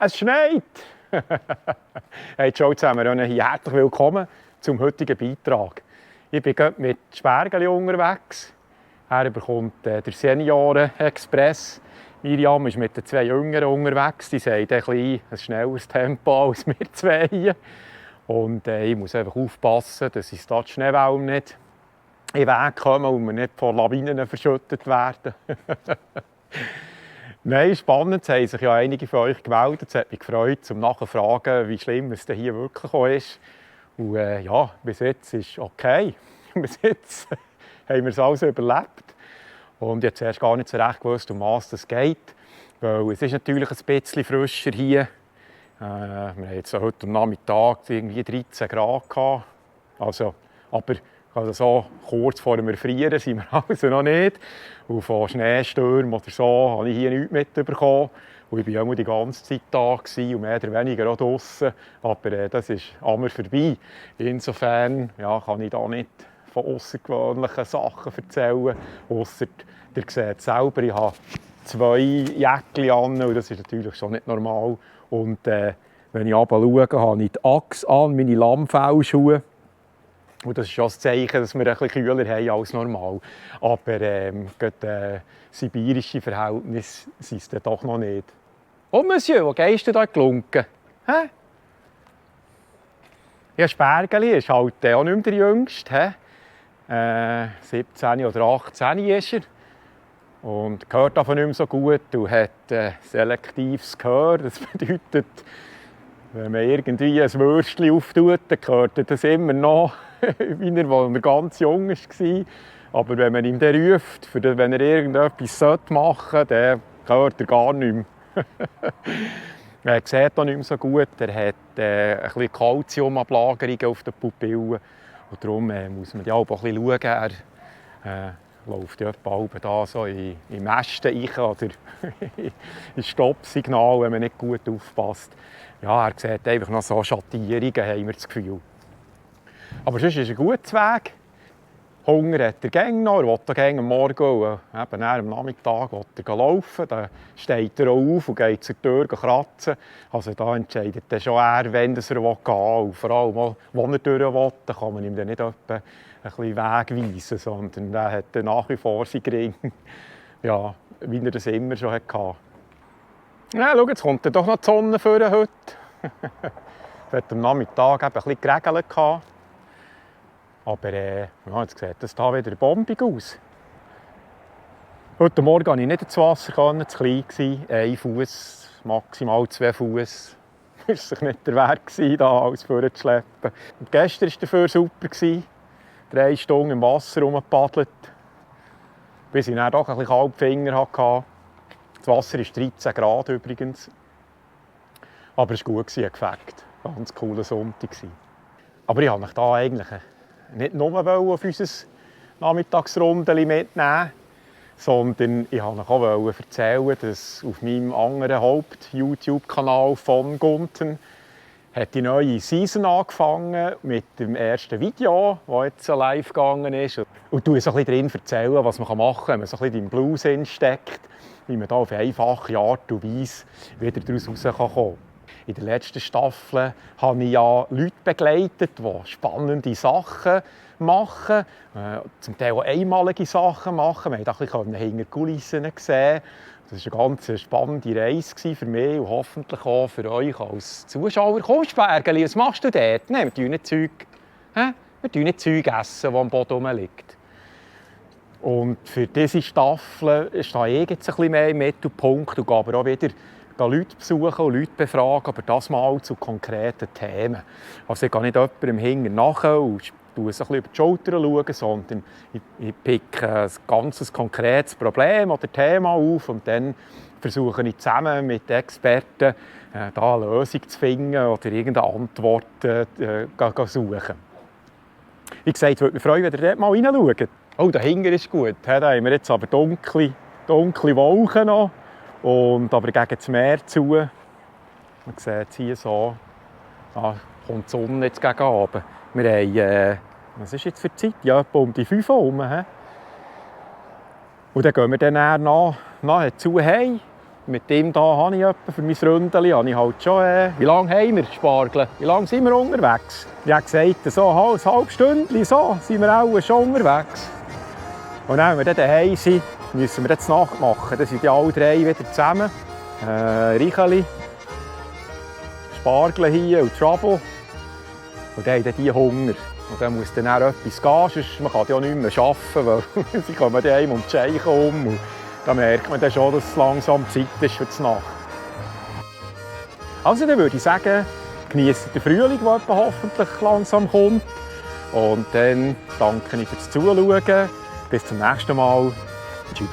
Es schneit! Hey, ciao zusammen, herzlich willkommen zum heutigen Beitrag. Ich bin gerade mit Spergeli unterwegs. Er bekommt der Senioren-Express. Miriam ist mit den zwei Jüngeren unterwegs. Die haben ein schnelleres Tempo als wir zwei. Und ich muss einfach aufpassen, dass uns da die Schneewellen nicht in den Weg kommen und wir nicht von Lawinen verschüttet werden. Nein, spannend. Es haben sich ja einige von euch gemeldet. Es hat mich gefreut, um nachzufragen, wie schlimm es denn hier wirklich ist. Und ja, bis jetzt ist es okay. Bis jetzt haben wir es alles überlebt. Und ich habe zuerst gar nicht so recht gewusst, um was es geht. Weil es ist natürlich ein bisschen frischer hier. Wir hatten jetzt heute Nachmittag irgendwie 13 Grad gehabt. Aber so kurz vor dem Erfrieren sind wir also noch nicht. Und von Schneestürmen oder so habe ich hier nichts mitbekommen. Und ich war immer die ganze Zeit da und mehr oder weniger auch draussen. Aber das ist einmal vorbei. Insofern ja, kann ich da nicht von außergewöhnlichen Sachen erzählen. Ausser, ihr seht selber, ich habe 2 Jäckchen an und das ist natürlich schon nicht normal. Und wenn ich runter schaue, habe ich die Axt an, meine Lammfellschuhe. Und das ist schon ein Zeichen, dass wir ein bisschen kühler haben als normal. Aber gerade sibirische Verhältnisse sind es dann doch noch nicht. Oh Monsieur, wo gehst du da gelunken? Hä? Ja, Spergeli ist halt auch nicht mehr der Jüngste. 17 oder 18 ist er. Und hört davon nicht mehr so gut und hat selektives Gehör. Das bedeutet, wenn man irgendwie ein Würstchen auftut, dann hört das immer noch, wie er, als er ganz jung war. Aber wenn man ihm dann ruft, wenn er irgendetwas machen sollte, dann hört er gar nicht mehr. Er sieht auch nicht mehr so gut. Er hat ein bisschen Kalziumablagerungen auf den Pupillen. Und darum muss man ja auch ein bisschen schauen. Er läuft ja da so in Mästen rein oder in Stoppsignal, wenn man nicht gut aufpasst. Ja, er sieht einfach noch so Schattierungen, haben wir das Gefühl. Aber sonst ist er ein guter Weg. Hunger hat er gerne noch, er will gerne am Morgen und eben am Nachmittag will er laufen. Dann steht er auch auf und geht zur Tür kratzen. Also da entscheidet dann schon er, wenn er gehen will. Und vor allem, wo er durch will, dann kann man ihm dann nicht etwa ein bisschen Weg weisen, sondern er hat dann nach wie vor seinen Ring, ja, wie er das immer schon hatte. Ja, schau, jetzt kommt dann doch noch die Sonne vor heute. Es hat am Nachmittag eben ein bisschen geregelt. Aber ja, jetzt sieht das hier wieder bombig aus. Heute Morgen konnte ich nicht ins Wasser, zu klein gewesen. 1 Fuß, maximal 2 Fuß. Das war sich nicht der Wert, hier alles vorzuschleppen. Und gestern war dafür super. 3 Stunden im Wasser rumgepaddelt. Bis ich dann doch ein bisschen kalte Finger hatte. Das Wasser ist 13 Grad übrigens. Aber es war gut, ein Gefecht. Ganz cooler Sonntag. Aber ich wollte euch hier eigentlich nicht nur auf unser Nachmittagsrundchen mitnehmen, sondern ich wollte euch auch erzählen, dass auf meinem anderen Haupt-YouTube-Kanal von Gunten hat die neue Season angefangen mit dem ersten Video, das jetzt live gegangen ist. Und ich erzähle drin, was man machen kann, wenn man so ein bisschen im Blues steckt, wie man da auf einfache Art und Weise wieder daraus rauskommen kann. In der letzten Staffel habe ich ja Leute begleitet, die spannende Sachen machen, zum Teil auch einmalige Sachen machen. Wir konnten hinter die Kulissen sehen. Das war eine ganz spannende Reise für mich und hoffentlich auch für euch als Zuschauer. Komm, Spergeli, was machst du dort? Nein, wir essen nicht Zeug, das am Boden rumliegt. Und für diese Staffel stehe ich jetzt ein bisschen mehr im Mittelpunkt und gehe aber auch wieder Leute besuchen und Leute befragen, aber das mal zu konkreten Themen. Also ich gehe nicht jemandem hinterher nachher und schaue ein bisschen über die Schulter, sondern ich picke ein ganz konkretes Problem oder Thema auf und dann versuche ich zusammen mit Experten da eine Lösung zu finden oder irgendeine Antwort zu suchen. Wie gesagt, ich würde mich freuen, wenn ihr dort mal reinschaut. Oh, dahinter ist gut. Da haben wir jetzt aber dunkle Wolken noch. Aber gegen das Meer zu, man sieht es hier so, da kommt die Sonne jetzt gegen Abend. Wir haben, was ist jetzt für die Zeit? Ja, etwa um die 5 Uhr herum. Und dann gehen wir dann nachher zu heim mit ihm da habe ich etwa für mein Ründeli, habe ich halt schon, wie lange haben wir Spargel? Wie lange sind wir unterwegs? Ich habe gesagt, so ein halbes Stündchen so sind wir auch schon unterwegs. Und dann, wenn wir dann daheim sind, müssen wir jetzt Nacht machen. Dann sind die alle drei wieder zusammen. Reicheli, Spargel hier und Trouble. Und dann haben die Hunger. Und dann muss dann auch etwas gehen, sonst man kann ja nicht mehr arbeiten, weil sie kommen dann heim um die Scheiche um. Und da merkt man dann schon, dass es langsam Zeit ist für die Nacht. Also dann würde ich sagen, genießt den Frühling, der hoffentlich langsam kommt. Und dann danke ich fürs Zuschauen. Bis zum nächsten Mal. Tschüss.